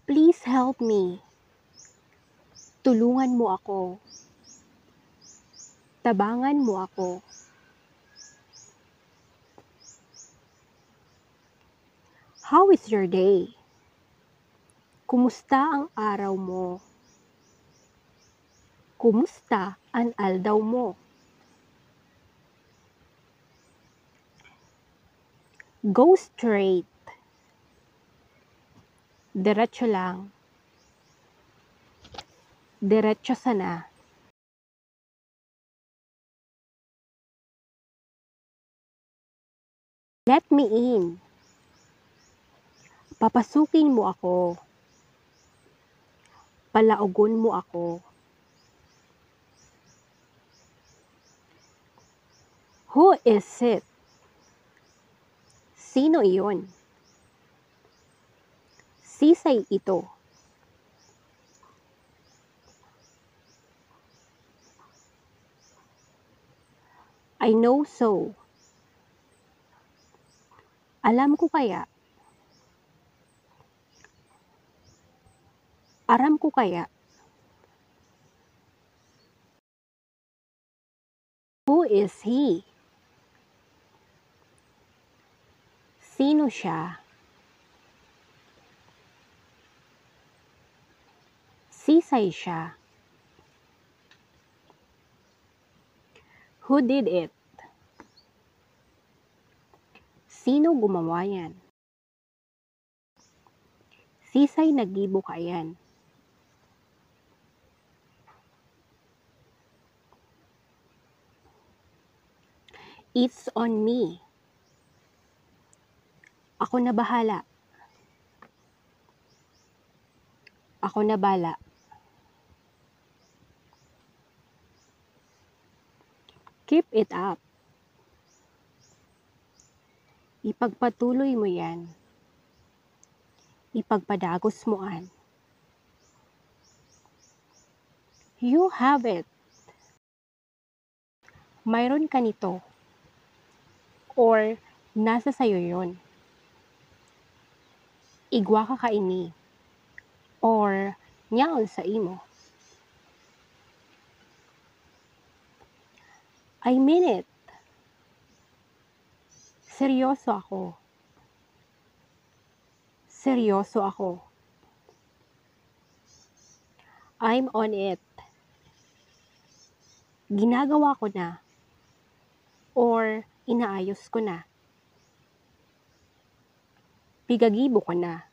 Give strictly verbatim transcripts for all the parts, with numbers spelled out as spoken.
Please help me. Tulungan mo ako. Tabangan mo ako. How is your day? Kumusta ang araw mo? Kumusta an aldaw mo? Go straight. Diretso lang. Diretso sana. Let me in. Papasukin mo ako. Palaogon mo ako. Who is it? Sino iyon? Sisay ito? I know so. Alam ko kaya. Aram ko kaya. Who is he? Sino siya? Sisay siya? Who did it? Sino gumawa yan? Sisay naggibo kaiyan? It's on me. Ako na bahala. Ako na bala. Keep it up. Ipagpatuloy mo yan. Ipagpadagos mo an. You have it. Mayroon ka nito. Or nasa sayo yon. Igwa ka kaini. Or nyaon sa imo. I mean it. Seryoso ako. Seryoso ako. I'm on it. Ginagawa ko na. Or inaayos ko na. Pigagibo ko na.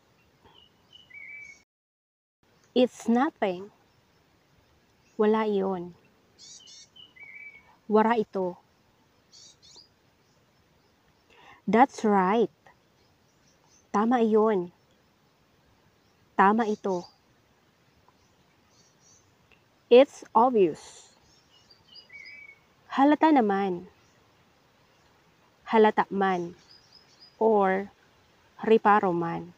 It's nothing. Wala iyon. Wara ito. That's right. Tama iyon. Tama ito. It's obvious. Halata naman. Halata man. Or reparo man.